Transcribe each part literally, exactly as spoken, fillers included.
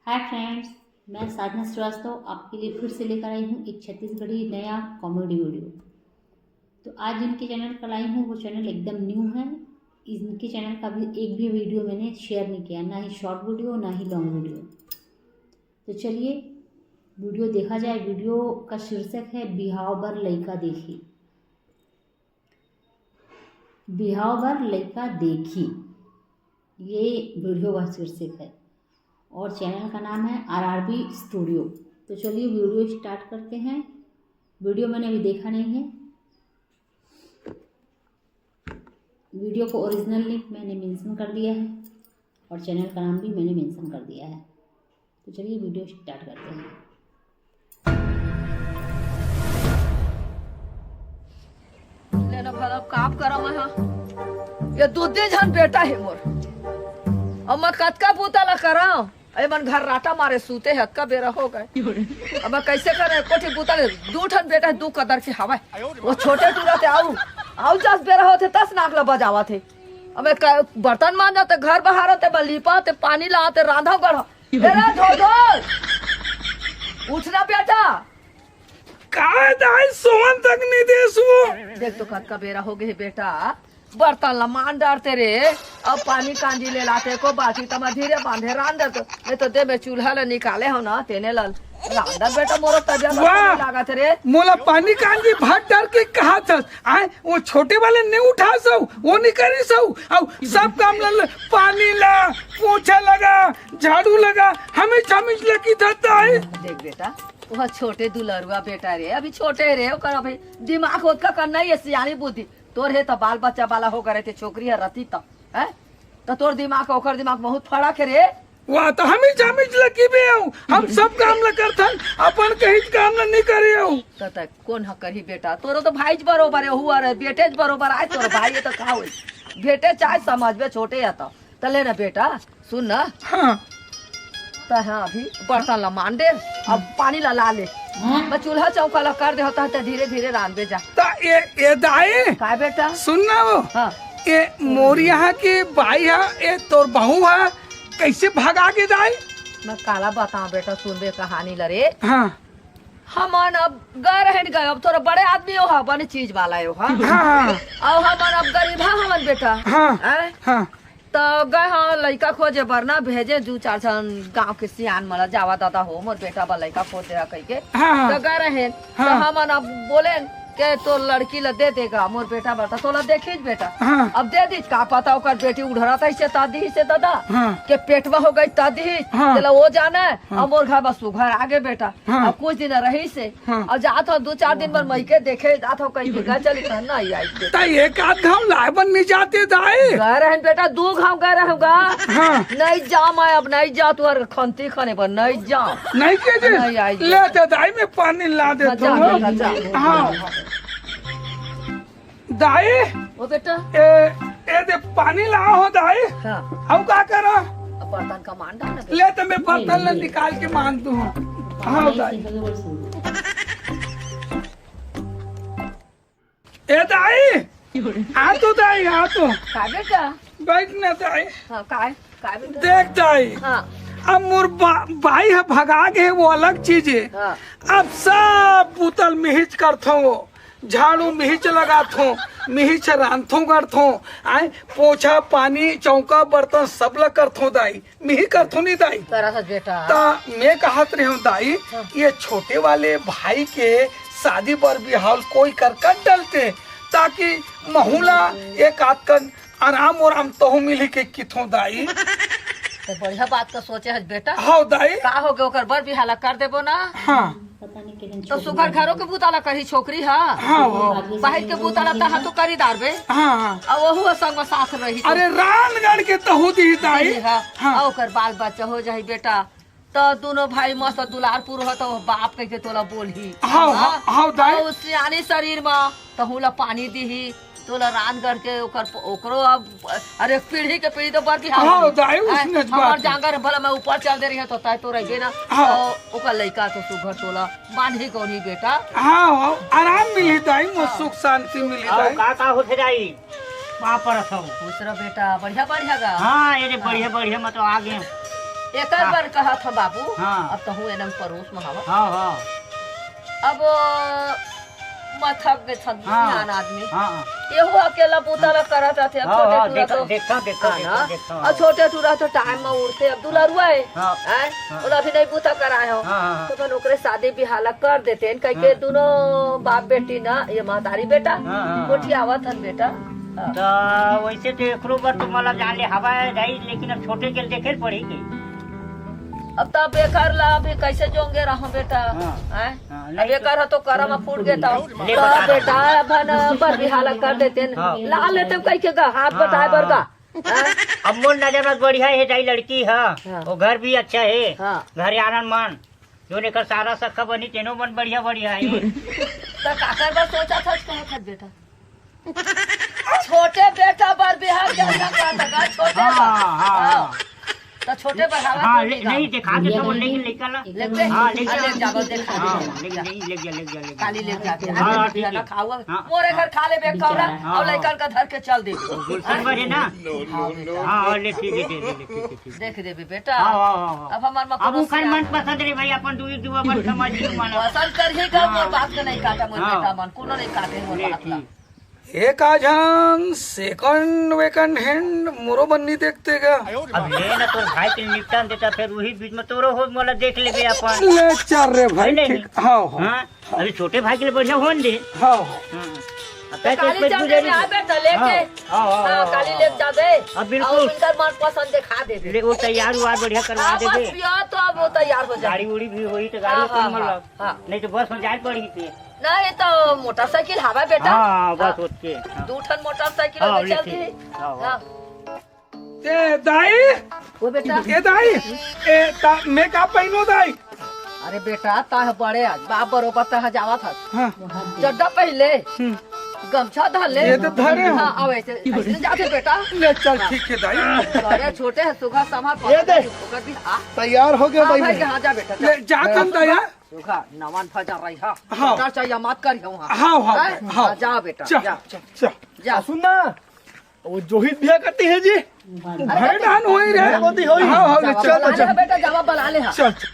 Hi friends, मैं साधना श्रीवास्तव आपके लिए फिर से लेकर आई हूँ एक छत्तीसगढ़ी नया कॉमेडी वीडियो। तो आज जिनके चैनल पर आई हूँ, वो चैनल एकदम न्यू है। इनके चैनल का भी एक भी वीडियो मैंने शेयर नहीं किया, ना ही शॉर्ट वीडियो, ना ही लॉन्ग वीडियो। तो चलिए वीडियो देखा जाए। वीडियो का शीर्षक है बिहाव बर लइका देखी। बिहाव बर लइका देखी, ये वीडियो का शीर्षक है और चैनल का नाम है आरआरबी स्टूडियो। तो चलिए वीडियो स्टार्ट करते हैं। वीडियो मैंने अभी देखा नहीं है। वीडियो को ओरिजिनल लिंक मैंने मेंशन कर दिया है और चैनल का नाम भी मैंने मेंशन कर दिया है। तो चलिए वीडियो स्टार्ट करते हैं। लेना भला काम करा मैं, हाँ। ये दू दे झन बेटा है मोर। अब मैं कतका बूता ला करा? अरे मन घर राटा मारे सूते है, अतका बेरा हो गए। अब मैं कैसे करे? कोठी बूता ले, दू ठन बेटा है, दू कदर के हवाए। वो छोटे टूरा थे, आऊ, आऊ जस बेरा होथे, तस नाक ला बजावा थे। अब मैं क-, बर्तन मांजा थे, घर बहारा थे, मैं लीपा थे, पानी ला थे, रांधा गढ़ा। ए रे धोधो, उठ ना बेटा। काय दाई, सोवन तक नहीं देस वो। देख तो कतका बेरा हो गए बेटा, बर्तन ला मान डारते रे। अब पानी कांजी ले लाते को बाल्टी तमा धीरे बांधे रांधत, नहीं तो दे में चूल्हा ला निकाले हो ना, तेने ला रांधत बेटा मोरो तबियत वाह! अच्छा नहीं लागत रे। मोला पानी कांजी भात डार के कहा था, आए वो छोटे वाले नहीं उठा सऊ, वो नहीं करी सऊ, अब सब काम ला, पानी ला, पोछा लगा, झाड़ू लगा, हमें झमिझ लगी था ताई। देख बेटा, वह छोटे दुलरुआ बेटा रे, अभी छोटे रे, ओकर अभी दिमाग ओतका करना ही है, सियानी बुद्धि। तोर हे त बाल बच्चा वाला हो करे थे, छोकरी है रती त, हैं? त तोर दिमाग ओकर दिमाग बहुत फड़ा के रे। वाह, त हमें झमिझ लगी बे हूँ, हम सब काम ल करथन, अपन कहीं काम ल नहीं करे हूँ। त, त कौन ह करही बेटा, तोरो तो भाई ज बरोबर है, हुआ रे, बेटे ज बरोबर आए, तोर भाई है त का होई? बेटे चाहे समझ बे, छोटे है त, त ले ना बेटा, सुन ना। हाँ। त हाँ, अभी बर्तन ला मान दे, अब पानी ला ला ले। हाँ? मैं चूल्हा चौका ला कर दे होता है, त धीरे धीरे रांधे जा। त ए, ए दाई, काय बेटा? सुन ना वो। हाँ। ए मोर यहाँ के बाई हा, ए तोर बहू हा, कैसे भगा के दाई? मैं काला बताऊं बेटा, सुन बे कहानी ला रे। हाँ। हमन अब गए रहन गए, अब थोड़ा बड़े आदमी हो हा, बने चीज वाला हो हा। हाँ, हाँ। अब हमन अब गरीबा हमन बेटा। हाँ, हैं? हाँ। त गए हा लइका खोजे बर ना, भेजे दू चार झन गांव के सियान मन ला, जावा दादा हो, मोर बेटा बर लइका खोज दे हा कहिके। हाँ, हाँ। त गए रहेन, त हाँ। हमन अब बोलेन के तोर लड़की ला दे देगा मोर बेटा बर, त तोला देखीच बेटा। हाँ। अब दे दीच, का पता ओकर बेटी उड़रा त इसे ता दी से दादा, हाँ। के पेटवा हो गई ता दी, हाँ। तेला वो जाना है, हाँ। अब मोर घर बस सुघर आगे बेटा। हाँ। अब कुछ दिन रही से, हाँ। अब जात हो दू चार दिन बर मइके देखे जात हो, कहीं बिगड़ चली त नहीं आई बेटा। त एक आध घाव लाए बर नहीं जाते दाई? गए रहन बेटा, दू घाव गए रहूंगा। हाँ। नहीं जा मैं, अब नहीं जा, तू हर खंती खाने पर नहीं जा। नहीं के जी? नहीं आई। ले दे दाई, मैं पानी ला दे हाँ, जा, दूँ। जा, जा। हाँ। दाई, ओ बेटा। ए, ए दे पानी ला हो दाई। हाँ। अब का करा? अब बर्तन का मांडा ना बेटा। ले त मैं बर्तन ला निकाल के मान दूँ। हाँ दाई। ए दाई, आ तो दाई, आ तो। का बेटा? बैठ ना दाई। हाँ, काय? काय बेटा? देख दाई, हाँ। अब मोर बा-, बाई ह भगा गे, वो अलग चीज है। हाँ। अब सब बुता ल मिहिच करथों, झाड़ू मिहिच लगाथों, मिहिच रांधथों करथों, आए पोछा पानी चौका बर्तन सब ल करथों दाई, मिही करथों नहीं दाई। तरह से बेटा। त मैं कहत रहे हूँ दाई, हाँ। ये छोटे वाले भाई के शादी बर बिहाव ल कोई कर कर डलते, ताकि महू ला एक आध कन आराम ओराम तहु मिली के किथों दाई। तो बढ़िया बात का सोचे हस बेटा। हाँ दाई। का हो गए, ओकर बर बिहाव ला कर देबो ना। हाँ। तो सुघर घरों के बुता ला करही छोकरी हा। हाँ, हाँ। बाहिर के बुता ला तहा तो करी डारबे। हाँ, हाँ। अब वहू संग में साथ रही तो। अरे रानगढ़ के तहु दी दाई। हाँ। हाँ। अब ओकर बाल बच्चा हो जाही बेटा। त दोनों भाई मस्त दुलार पुर हो, त वो बाप कह के तोला बोलही। हाँ, हाँ, हाँ, दाई। अउ सियानी शरीर म तहू ला पानी दीही, तोला रांध गढ़ के ओकर, ओकरो अब, अरे पीढ़ी के पीढ़ी तो बढ़ती। हाँ, दाई, हैं, उसने हमार बात है। जांगर भला मैं ऊपर चल दे रही है, तो तय तो रहिबे ना। हाँ। तो ओकर लइका तो सुघर तोला बांधी गौरी बेटा। हाँ, हाँ, आराम मिली दाई, मोर हाँ। सुख शांति मिली अउ दाई। का का होथे दाई? पाँव परत हव। खुश रह बेटा, बढ़िया, बढ़िया गा। हाँ, ये रे, हाँ। बढ़िया, बढ़िया, मैं तो आ गए। एकर हाँ। बर कहत ह बाबू, हाँ। अब तहूँ एनम परोस म हवा। हाँ, हाँ। अब मैं थक गे थन हाँ। सियान आदमी। हाँ, हाँ। एहू अकेला बूता ला करत रथे, अब हाँ, छोटे हाँ, टूरा देखा, तो देखा, देखा, हाँ देखा, ना? देखा। अब छोटे टूरा तो टाइम म उठथे, अब दुलरुआ हे। हाँ। हैं? हाँ। ओला अभी नहीं बूता कराए हो। हाँ, हाँ, हाँ। तो अपन ओकरे शादी बिहाव ला कर देतेन, कहिके हाँ। दूनों बाप बेटी ना, ये महतारी बेटा, हाँ, हाँ, हाँ। गोठियावत हन बेटा। हाँ। त वैसे तो एकरो बर तो मोला जान ले हवा है जाई, लेकिन अब छोटे के देखे पड़ी के। अब तब एकर ला अभी कैसे जोंगे रहो बेटा? हाँ। हैं? हाँ, अब नहीं तो एकर ह तो करम फूट गे त। ले का बता दे। बेटा, अपन बर बिहाव ला कर देतेन। हाँ। ला लेते कहिके गा, हाथ हाँ, बटाए बर गा। हाँ। हैं? अब मोर नजर में बढ़िया हे जाई लड़की ह। हाँ। वो घर भी अच्छा हे। हाँ। घर आनन मन। जोन एकर सारा सखा बनी, तेनो मन बढ़िया, बढ़िया हे। त काकर बर सोचत हस, कहत हस बेटा? छोटे बेटा बर बिहाव के हम कहत हन, छोटे हाँ, बर। हाँ, हाँ। हाँ। त छोटे बर हवा हाँ, तो ले, नहीं गा। नहीं, देखा दे तो, लेकिन लइका ला। लेके? हाँ, ले हाँ, जा। ले जाबो, देखा हाँ, दे। ले, ले, ले जा, ले जा, ले जा। काली ले जाते हैं। हाँ, हाँ, ठीक है। खाओ। हाँ, मोरे हाँ। घर खा ले बेग कौड़ा, हाँ, और हाँ। लइकन का धर के चल दे। गुलशन बर है ना? हाँ, बेटा। हाँ, हाँ, ले, ठीक है, दे, दे, ले, ठीक है, ठीक है। देख देबे बेटा। हाँ, हाँ, हाँ, हाँ। अब हमार अब मकुआ ओकर से मन पसंद रे भाई, अपन दुई दुआ अपन समझ के माना। पसंद कर ही का, हाँ। मोर बात के नहीं काटा, मोर हाँ। बेटा मन, कोनो नहीं काटे मोर ले, बात ला। ठीक। एक आझन second vacant hand मोरो बन्नी देखते गा। अब ले ना तोर भाई के निपटान देता, फिर वही बीच में तोरो हो, मोला देख लेबे अपन। ले चल रे भाई, है नहीं? ठीक। हाँ, हाँ। हाँ? अभी छोटे भाई के लिए बढ़िया होन दे। हाँ, हाँ। हाँ। अब तो काली चल दे, आ बेटा, लेके। हाँ, हाँ, हाँ, हाँ, काली हाँ। ले जाबे। अब बिल्कुल। और उनकर मन पसंद दिखा देबे। ले, वो तैयार हुआ, बढ़िया करवा हाँ, देबे। बस, या तो अब वो तैयार हो जाए। गाड़ी उड़ी भी होई तो गाड़ी हाँ, हाँ, हाँ, हाँ। नहीं तो बस में जाए पड़ी थी। नहीं तो मोटरसाइकिल हवा बेटा। हाँ, बस हाँ। ओतके, हाँ। दू ठन मोटरसाइकिल हाँ, हमें ले चलती ठीक। है। हाँ, हाँ। हाँ। ए दाई, ओ बेटा। ए दाई, ए ता, मैं का पहिनो दाई? अरे बेटा, ता बड़े आज, बाप बरोबर ता जावत हस। हाँ। चड्डा पहिन ले, हम्म। गमछा धर ले। ये तो धरे हो। हाँ, अब ऐसे, ऐसे जाते बेटा। ले चल, हाँ। ठीक है दाई। बड़े छोटे हैं, सुघर समार ये दे। पकड़ भी, हाँ। तैयार हो गया हाँ, भाई भाई, मैं। हाँ, जा बेटा, जा। ले जा कन दाई, हाँ। सुघर, नवन फजा रही, हाँ। हाँ। डर चाहिए, मत करियो, हाँ। हाँ, हाँ, हैं? हाँ। हाँ, जा बेटा, चल, जा। चल, चल। जा। आ, सुन ना, वो जोहित भैया करती है जी। अरे, भरे डान होई रे। होती होई। हाँ, हाँ, ले, चल, चल, चल। बेटा, जावा, बुला ले, हाँ। चल, चल।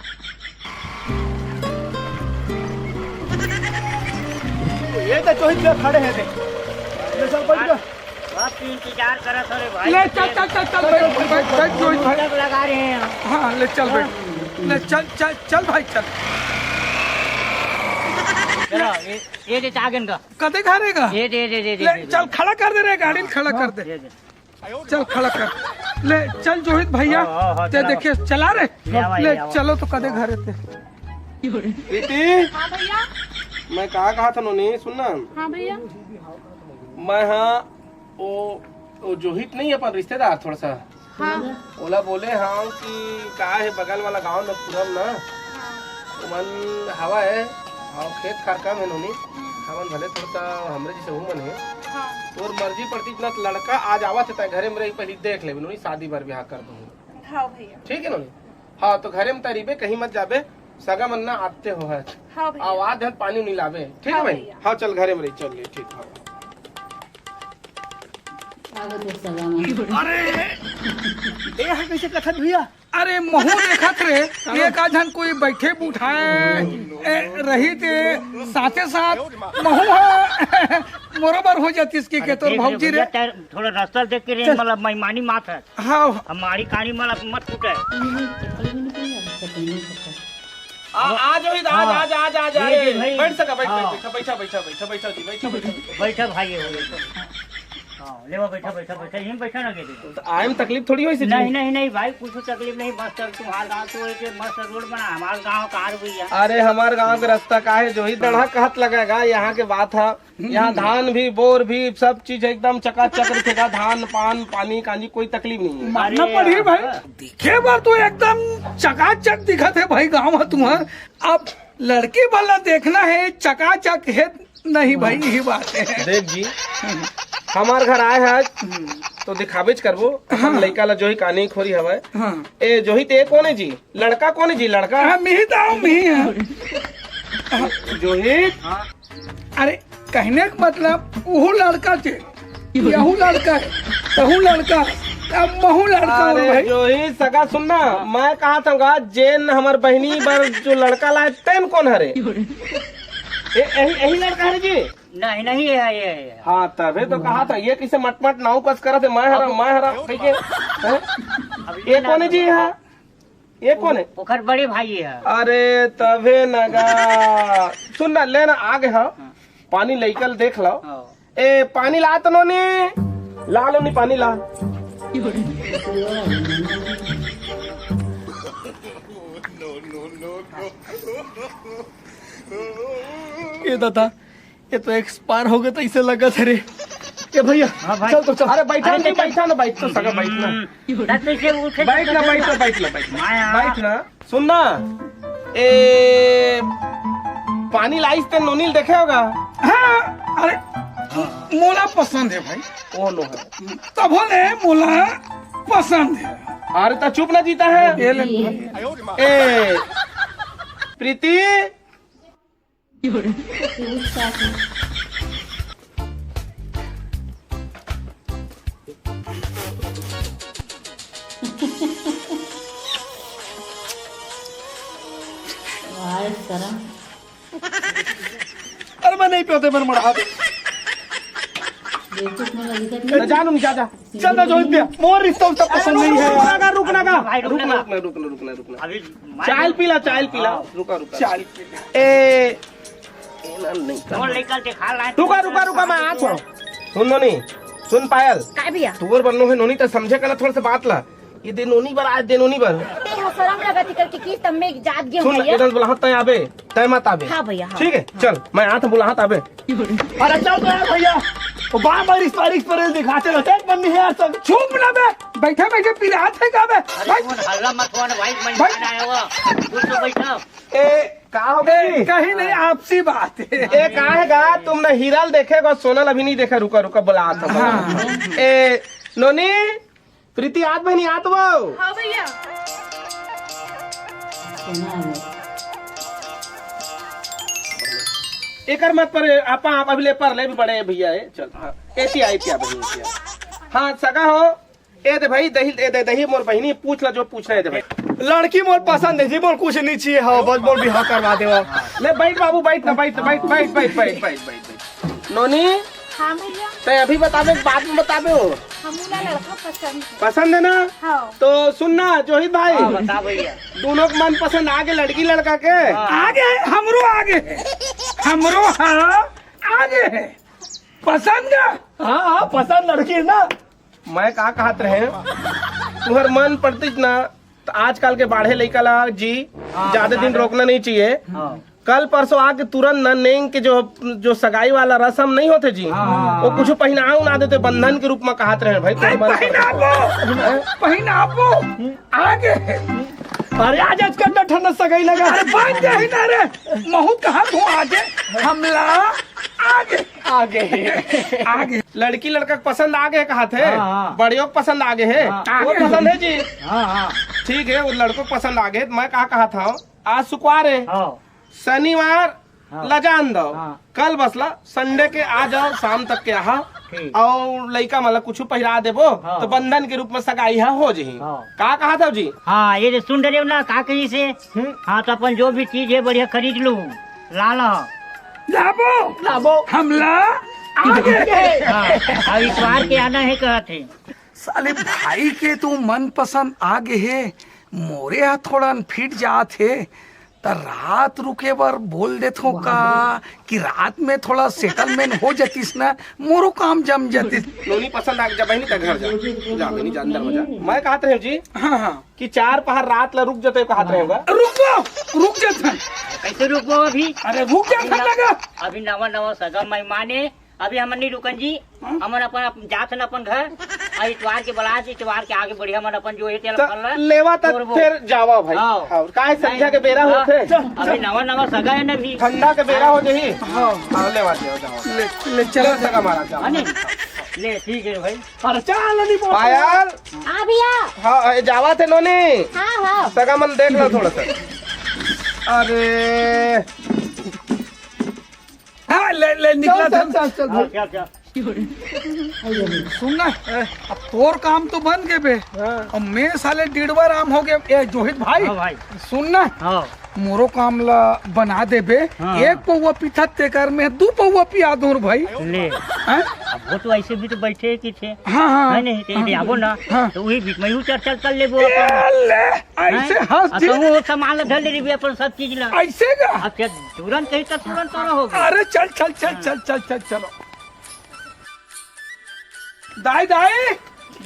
ये तो जोहित भैया खड़े हैं, देख। ले, चल, बैठ जा। बस इंतजार करत हो रे भाई। ले, चल, चल, चल, चल, बैठ, बैठ, बैठ, बैठ, जोहित भाई। तक लगा रहे हैं। हाँ, ले, चल, बैठ। ले, चल, चल, चल भाई, चल। चलो, ये, ये दे, आगे इनका। कदे घरे गा? ये दे, दे, दे, दे, ले, दे, दे। चल, खड़ा कर दे रे, गाड़ी में खड़ा कर दे। ये दे। चल, खड़ा कर। ले, चल, जोहित भैया, हाँ, हाँ, हाँ, ते चला। देखिए, चला रे। ले, आवा, ले, ले, आवा। चलो तो कदे घरे ते। बेटी, हाँ भैया। मैं का कहा था नोनी, सुन ना। हाँ भैया। मैं हाँ, ओ, ओ जोहित नहीं, अपन रिश्तेदार थोड़ा सा। हाँ। ओला बोले हाँ कि का है बगल वाला गांव में पुरम ना, हाँ। ओमन हवा है, हाँ, खेत खार कम है नोनी, हम्म। हमन भले थोड़ा सा हमरे जैसे उमन है। हाँ। तोर मर्जी पड़ती इतना लड़का आज आवत है, तय घरे में रही, पहली देख ले नोनी, शादी बर ब्याह कर दूंगी। हाँ भैया। ठीक है नोनी? हाँ, तो घरे में तरीबे, कहीं मत जाबे, सगा मन ना आते हो है। हाँ भैया। आवाज है, पानी नहीं लाबे, ठीक है हाँ भाई? भैया। हाँ, चल घरे में रही, चल ले, ठीक है। अरे, ए हा कैसे कथत भैया? अरे, महू देखत रे, एक आध झन कोई बैठे बुठाए, ए, रही ते, साथे साथ महू हा, मोरो बर हो जातिस कि के अरे, तोर देख रे भौजी रे। भैया, तैं थोड़ा रास्ता देख के रे, चल। मतलब, मेहमानी मात है। हाँ। अब माड़ी काड़ी मतलब मत टूटे। आ, आ जाओ इधर, आ जा, हाँ। आ जा, आ जा, आ जा, ये ए, दे भाई। बैठ सका, बैठ, हाँ। बैठ, बैठा, बैठा, बैठा, बैठा, बैठा जी, बैठा, बैठा। बैठा भाई, ये हो, बैठा। हाँ, ले वो बैठा, बैठा, बैठा, यहीं बैठा ना, के दे। तो आए में तकलीफ थोड़ी होई सी नहीं, जी? नहीं, नहीं भाई, कुछ तकलीफ नहीं, मस्त तुम्हार गांव तो एक मस्त रोड बना, हमार गांव कार हुई है। अरे, हमार गांव के रास्ता का है, जो ही डढ़ा कहत लगेगा, यहाँ के बात है। यहाँ धान भी, बोर भी, सब चीज एकदम चकाचक रखेगा। धान, पान, पानी, कानी, कोई तकलीफ नहीं है। मानना अरे पड़ी यार। भाई, दिखे बार तो एकदम चकाचक दिखत है भाई गाँव में तुम्हार। अब लड़की वाला देखना है, चकाचक है नहीं भाई, यही बात है। देख जी, हमार घर आए है तो दिखाबेच करबो। अपन हाँ। लइका ला जोही कानी खोरी हवय। हाँ। ए जोही ते कोन है जी? लड़का कोन है जी? लड़का? हाँ, मिही दाव मिही है। जोही? हाँ। अरे, कहने का मतलब, उहू लड़का थे, यहू लड़का है, तहू लड़का, अब महू लड़का हूँ अरे भाई। जो ही सगा सुन ना, मैं कहा था गा, जेन हमर बहिनी बर जो लड़का लाए, तेन कोन हरे? ए, यही, यही लड़का हरे जी? नहीं, नहीं है ये। हाँ, तभे तो कहा था, ये किसे मटमट नाऊ कस करत हे, मैं हरा, मैं हरा, कहिके, हैं? अब ये कोन हे जी यहाँ? ये कोन हे? ओकर बड़े भाई है। अरे, तभे नगा। सुन ना, ले ना, आगे हाँ। पानी लइकल देख लो। हाँ। ए, पानी ला तो नोनी। ला नोनी, पानी ला। ये दादा, ये तो एक्सपायर हो गए तो इसे लगा था रे। ए भैया, हाँ भाई। चल तो चल। अरे बैठा अरे नहीं, तो बैठा ना, बैठ तो सका, बैठ ना। हम्म। बैठ ना, बैठ ना, बैठ ना, बैठ ना। माया। बैठ ना। सुन ना, ए, पानी लाइस ते नोनी ल देखे होगा? हाँ, अरे, मोला पसंद है भाई। ओ नो है। तभो ले मोला पसंद है। अरे, तो चुप ना जीता है। ये ले भाई। ए, प्रीति, वाह, शर्म। अरे, मैं नहीं पीते, मैं मरा दे। बेवकूफ में लगी था। जा नोनी, जा, जा। चल ना, जोहित भैया, मोर रिश्ता उश्ता पसंद नहीं है। रुकना का, रुकना का। भाई, रुकना रुकना, का। रुकना, रुकना, रुकना, रुकना। अभी चाय पीला, चाय पीला। हाँ। रुका, रुका। चाय पीला। ए, ए ना, नहीं कर। कौन लेकर के खा लाए? रुका, रुका, रुका, मैं आ तो। सुन नोनी, सुन पायल। का भैया? तोर बन्नो है नोनी, तो समझे कर ना थोड़ा सा बात ला। ये दे नोनी बर, आज दे नोनी बर। ते ह शरम लगत हे करके किस्त में जात गे सुन, भैया। इधर बुलाहत तय आबे, तय मत आबे। हाँ भैया, हाँ। ठीक है, चल, मैं आत बुलाहत आबे। अरे चल तो यार भैया, वो बार बार इस बार इस पर दिखाते रहते हैं, बन्नी है यार सब। चुप ना बे, बैठे बैठे पिलात है का बे? अरे भाई। कौन हल्ला मत हुआ ना भाई, मैं भाई। नहीं आया हुआ। कुछ तो बैठा। ए, का हो गई? कहीं नहीं, आपसी बात है। ए, का है गा, तुमने हीरा ल देखे गो, सोना ल अभी नहीं देखे, रुका, रुका, बुलात हँव। हाँ। ए, नोनी, प्रीति आत बहिनी आत वो। हाँ भैया। एकर मत पर आपा, आप अभी ले पर ले भी बड़े भैया है। चल, हाँ। एती आ, एती आ बहिनी, एती आ। हाँ, सगा हो। ए दे भाई, दही, ए दे दही, मोर बहिनी, पूछ ला जो पूछना है दे भाई। लड़की मोर पसंद है जी, मोर कुछ नहीं चाहिए। हाँ, बस मोर बिहाव करवा दे। ले बैठ बाबू, बैठ ना, बैठ, बैठ, बैठ, बैठ, बैठ, बैठ, बैठ, बैठ। नोनी, हाँ भैया। तैं अभी बताबे, बाद में बताबे हो? हमू ला लड़का पसंद है। पसंद है ना? हाँ। तो सुन ना, जोहित भाई। हाँ, बता भैया। दोनों के मन पसंद आगे लड़की लड़का के? हाँ। आगे है, हमरो आगे है। हमरो, हाँ, आगे है। पसंद का? हाँ, हाँ, पसंद लड़की है ना। मैं का कहत रहे, तुहर मन पड़तीस ना, तो आजकल के बाढ़े लइका ला जी, हाँ, ज्यादा बता दिन दे। रोकना नहीं चाहिए। हाँ। कल परसों आके तुरंत न नेंग के जो, जो सगाई वाला रसम नहीं होते जी, हाँ। वो कुछ पहिना उना देते बंधन के रूप में कहत रहे भाई, नहीं, तुहर मन पड़तीस। पहिनाबो, पहिनाबो, आगे। अरे आज, आज कर ठंडा सगाई लगा। अरे बांध दे ही ना रे, महूत कहा तू आगे, हमला आगे। आगे। आगे। लड़की लड़का के पसंद आगे कहा थे, हाँ, हाँ। बड़ियों के पसंद आगे है। हाँ। वो पसंद है जी। हाँ, हाँ। ठीक है, वो लड़कों के पसंद आगे। मैं का कहा था, आज शुक्रवार है, हाँ। शनिवार हाँ। ला जान दो। हाँ। कल बस ला, संडे के आ जाओ, शाम तक के आहा। ठीक। अउ लइका मन ला कुछु पहिरा देबो, हाँ। तो बंधन के रूप में सगाई हा हो जही। हाँ। का कहा था जी? हाँ, ये जे सुन डरे ना, का कही से? हम्म। हाँ, तो अपन जो भी चीज है बढ़िया खरीद लूँ, ला ला। लाबो, लाबो। हमला आगे। हाँ, अब इतवार के आना है कहत हे। साले भाई के तो मनपसंद आगे हे, मोरे हा थोड़न फिट जात हे, त रात रुके बर बोल देथो का, कि रात में थोड़ा सेटलमेंट हो जातिस ना, मोरो काम जम जातिस। नोनी पसंद आ जा बहिनी, त घर जा, जा बहिनी, जा अंदर में जा। मैं कहत रहे जी, हाँ, हाँ। कि चार पहर रात ला रुक जते कहत रहे होगा। रुक जाओ, रुक जाते हैं। कैसे रुकबो अभी? अरे रुक जाते हैं लगा। अभी नवा नवा सगा मेहमान है, अभी हमन नहीं रुकन जी, हाँ? हमन अपन, अपन जात हन अपन घर, और इतवार के बलात, इतवार के आगे बढ़िया मन अपन जो है तेल त फल लेवा त तोड़बो। फिर जावा भाई। हाँ। हाँ, काहे संझा के बेरा हाँ। होथे? अभी नवा नवा सगा है ना भी। ठंडा के बेरा हो जही। हाँ। हाँ, लेवा जाओ, जाओ। ले, ले, चला ले सगा मारा, जाओ। हाँ, नहीं? ले, ठीक है भाई। अरे, चल, नहीं बोल। पायल। हाँ भैया। हाँ, ए, जावा थे नोनी। हाँ, हाँ। सगा मन देख लो थोड़ा सा। अरे। हाँ, ले, ले, निकला चल, था। चल, चल, चल, हाँ, भाई। क्या, क्या? सुन ना, अब तोर काम तो बन गे बे। हाँ। अब मैं साले डिड़वा राम हो गया। ए जोहित भाई, हाँ भाई। सुन ना, हाँ। मोरो काम ला बना देबे। हाँ। एक पौवा पीथत तेकर में दू पौवा पिया दूं रे भाई। ले। हाँ? अब वो तो ऐसे भी तो बैठे ही थे। हाँ, हाँ। है नहीं, ते हाँ। आबो ना, हाँ। तो वही बीच में यूं चर्चा कर लेबो ए, अपन। ले, ऐसे हैं? हंस अब दिए। तो वो सामान ला धर ले रही अपन सब चीज ला। ऐसे का? अब क्या तुरंत कहीं तो तुरंत तो रहोगे। अरे चल, चल, चल, हाँ। चल, चल, चल, चलो। दाई, दाई,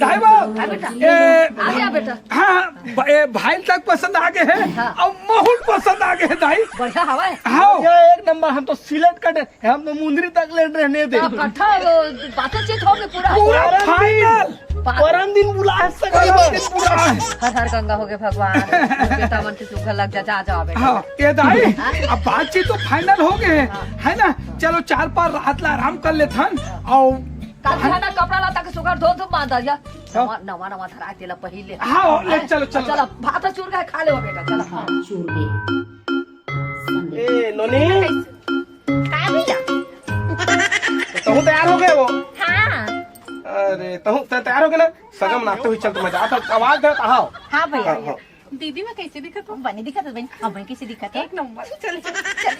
दाई बा। हाँ बेटा। ए, आ गया बेटा। हाँ, ब-, ए, भाई तक पसंद आ गए हैं हाँ। और महू ल पसंद आ गए हैं दाई। बढ़िया हवा है। हाँ। ये एक नंबर, हम तो सिलेट कटे, हम तो मुंदरी तक लेट रहने दे। तो कट्ठा वो बातचीत हो गई पूरा। पूरा परम दिन, final। परम दिन बुला है सगरी परम बात। दिन बुला है। हर हर गंगा हो गए भगवान। बेटा मन के सुख लग जा, जा, जा बेटा। हाँ, ये दाई, हाँ। अब बातचीत तो final हो गए है, हाँ। है ना? चलो चार पार रात ला आराम कर लेथन। और काल से ना कपड़ा लत्ता के सुघर धो धो बांध जा। हाँ। नवा, नवा, नवा धरा तेला पहिर ले। हाँ, ले, चलो, चलो। चलो, भात चूर के खा ले बेटा, चलो। हाँ, चूर के। ए, नोनी। का भैया? तहूँ तैयार हो गए हो? हाँ। अरे, तहूँ त-, तैयार हो गए ना? सगम नाचते हुए चल, तुम्हें जाता आवाज दे, आओ। हाँ भैया। हाँ, हाँ। दीदी, मैं कैसे दिखत हूँ? बने दिखत हूँ बहन। अब मैं कैसे दिखत हूँ? एक नंबर। चल, चल, चल।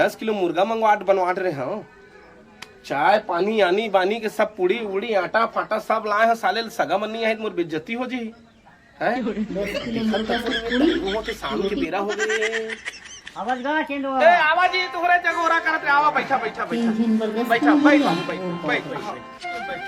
दस किलो मुर्गा मंगवाट बनवाट रहे हो। चाय पानी आनी बानी के सब पूड़ी उड़ी आटा फाटा सब लाए हैं, साले सगा मन नहीं आए, मोर बेइज्जती हो जी। हैं? दस किलो मुर्गा से पूड़ी? वो तो शाम के बेरा हो गए। आवाज गा चेंडो। ए, आवाज ये तोहरे जगोरा करत रे, आवा, बैठा, बैठा, बैठा। तीन दिन बर्गर बैठा, खाने बैठ, मिला। बैठ, बैठ, बैठ, बैठ।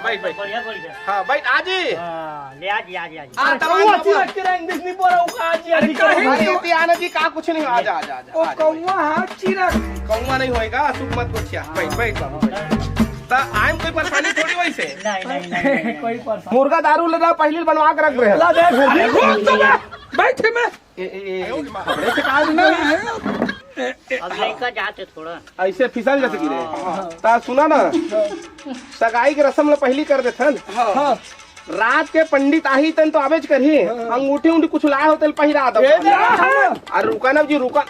बैठ, बैठ। बढ़िया, बढ़िया। हाँ, बैठ, आजी। हाँ, ले आजी, आजी, आजी। आ, अरे, तमाम कौआ बाबू। चिरक के रंग दिखनी बोरा उका आजी, अरे, आजी करो। अरे, ये आना जी, का कुछ नहीं, आजा, आजा, आजा, ओ, आजा, कौआ बैठ। हाँ, चिरक। कौआ नहीं होएगा, सुख मत गोठिया। बैठ, बैठ बाबू, बैठ। त आए में कोई परेशानी थोड़ी होई से। नहीं, नहीं, नहीं, नहीं, नहीं। कोई परेशानी। मुर्गा दारू ले जा, पहली बनवा के रख रहे हैं। ला दे, अरे, रुक तो बे। बैठे में। ए, ए, ए, ए, खबरे से कहा ना। अब लइका जाते थोड़ा। ऐसे फिसल जैसे गिरे। हाँ। ता सुना ना, सगाई के रस्म ला पहली कर देथन। हाँ। रात के पंडित आही तन तो आवेच करही। हाँ। अंगूठी उंगठी कुछ लाए हो तेल पहिरा दो। ए, जा। अरे रुका ना जी, रुका।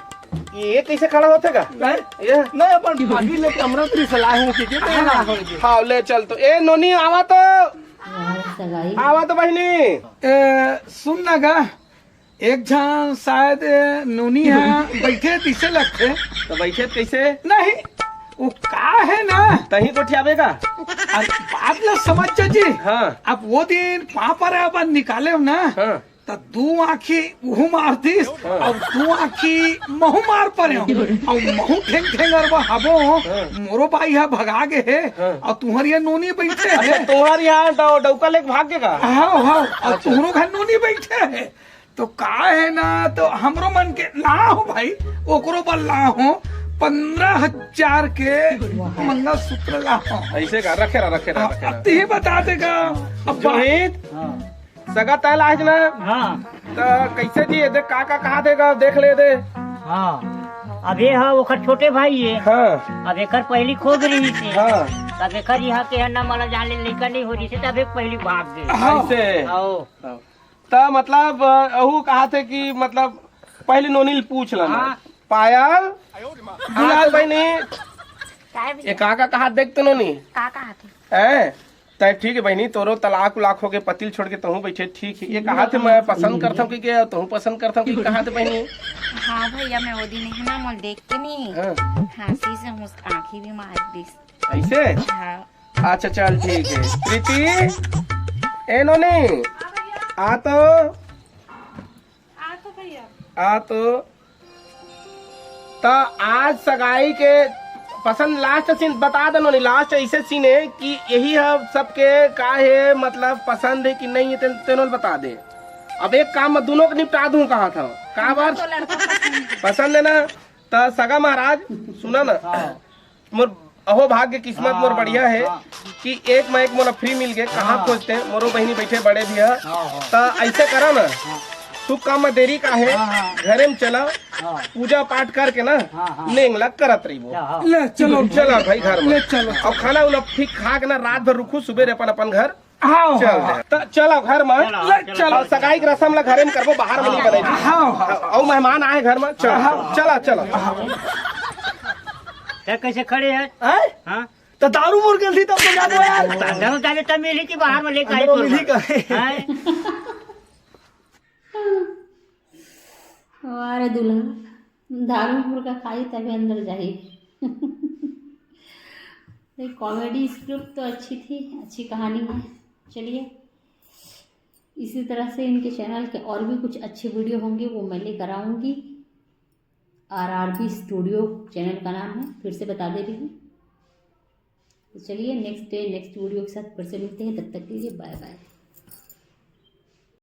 ये कैसे खड़ा होते का? नहीं। ये? नहीं, अपन भाभी ले कमरा तेरी सलाह हूँ कि के हाँ। हाँ, ले चल तो। ए, नोनी, आवा तो। यार, सगाई। आवा तो बहिनी। ए, सुन ना गा, एक झन शायद, ए, नोनी हा बैठे तिसे लगथे। तो बैठे कैसे? नहीं, वो का है ना? तहीं गोठियाबे का? अरे, बात ला समझ जा जी। हाँ। अब वो दिन पापा रे अपन निकाले हो ना, हाँ। त दू आँखी उहू मार दिस, हाँ। अउ दू आँखी महू मार परे हो। अउ महू ठेंग ठेंग अरवा हबो, हाँ। मोरो बाई हा भगा गे हे, हाँ। अउ तुहर ये नोनी बैठे अच्छा, हे। तुहर यहाँ डौ-, डौका लेके भाग गे का? हाँ, हाँ, अउ अच्छा। तुहरो घर नोनी बैठे हे। तो का है ना, तो हमरो मन के लाहो भाई, ओकरो बर लाहो, पन्द्रह हजार के मंगलसूत्र लाहो। ऐसे का? रखे रहा, रखे रहा, हाँ, रखे रहा। अब तिही बता देगा। अब जोहित, हाँ। सगा तय लाज ना? हाँ। त कैसे जी, ये देख का, का कहा देगा, देख ले दे। हाँ। अब ये हा ओकर छोटे भाई ये। हाँ। अब एकर पहली खोज रही थी। हाँ। तब एकर यहाँ के है ना, मला जान ले लइका नहीं हो रही थी, तब एक पहली भाग गई। हाँ। ऐसे। आओ। हाँ। त मतलब, अ, अहू कहा थे कि मतलब पहली नोनी ल पूछ लेना। हाँ। पायल, बुला ले बहिनी। काय भी ये का, का कहा देख तो नोनी? का कहा थे? हैं? तय ठीक है बहिनी, तोरो तलाक उलाक हो गए, पति ल छोड़ के तहूँ बैठे, ठीक है। ये कहा थे, मैं पसंद करता हूँ कि क्या तहूँ पसंद करता हूँ कि कहा थे बहिनी? हाँ भैया, मैं वो दिन है ना, मोल देख के नहीं, हाँ। फांसी से मुझ आँखी भी मार दी। ऐसे? हाँ। अच्छा, चल ठीक है। प्रीति, ए नोनी, आ तो। आ तो भैया। आ तो। त आज सगाई के पसंद last scene बता देनो, नहीं last ऐसे scene है कि यही हम सबके का है, मतलब पसंद है कि नहीं है, तेन-, तेनो ल बता दे। अब एक काम मैं दोनों को निपटा दूं कहा था। का बार? तो लड़का पसंद है। पसंद है ना? त सगा महाराज, सुना ना। हाँ। मोर अहो भाग्य किस्मत मोर हाँ, बढ़िया है हाँ। कि एक में एक मोला free मिल गए। कहाँ हाँ। खोजते हैं? मोरो बहिनी बैठे बड़े भी है। हाँ, हाँ। त ऐसे करा ना, हाँ। शुभ काम में देरी का है, हाँ, हाँ। घरे में चला, हाँ। पूजा पाठ करके ना, हाँ, हाँ। नेंग लग करत रही वो। हाँ। ले चलो। चला भाई घर में। ले चलो। अब खाना उना ठीक खा के ना रात भर रुकू, सुबेरे अपन अपन घर हाँ, चल हाँ। दे। त चला घर में। चला, ले चला। चला। और सगाई के रसम ला घरे में करबो, बाहर में नहीं बने। हाँ, हाँ। और मेहमान आए घर में, चल। हाँ। चला, चला। ते कैसे खड़े है? हैं? हाँ? तो दारू मुर्गा थी तब तो जाबो यार। अंदर में जाबे तब मिली कि बाहर में लेके आई अंदर में मिली का? हैं? वाह रे दूल्हा, दारू मुर्गा खाई तभी अंदर जाही। कॉमेडी स्क्रिप्ट तो अच्छी थी, अच्छी कहानी है। चलिए, इसी तरह से इनके चैनल के और भी कुछ अच्छे वीडियो होंगे, वो मैं लेकर आऊँगी। आर आर बी स्टूडियो चैनल का नाम है, फिर से बता दे रही हूँ। तो चलिए, नेक्स्ट डे नेक्स्ट वीडियो के साथ फिर से मिलते हैं। तब तक के लिए बाय बाय।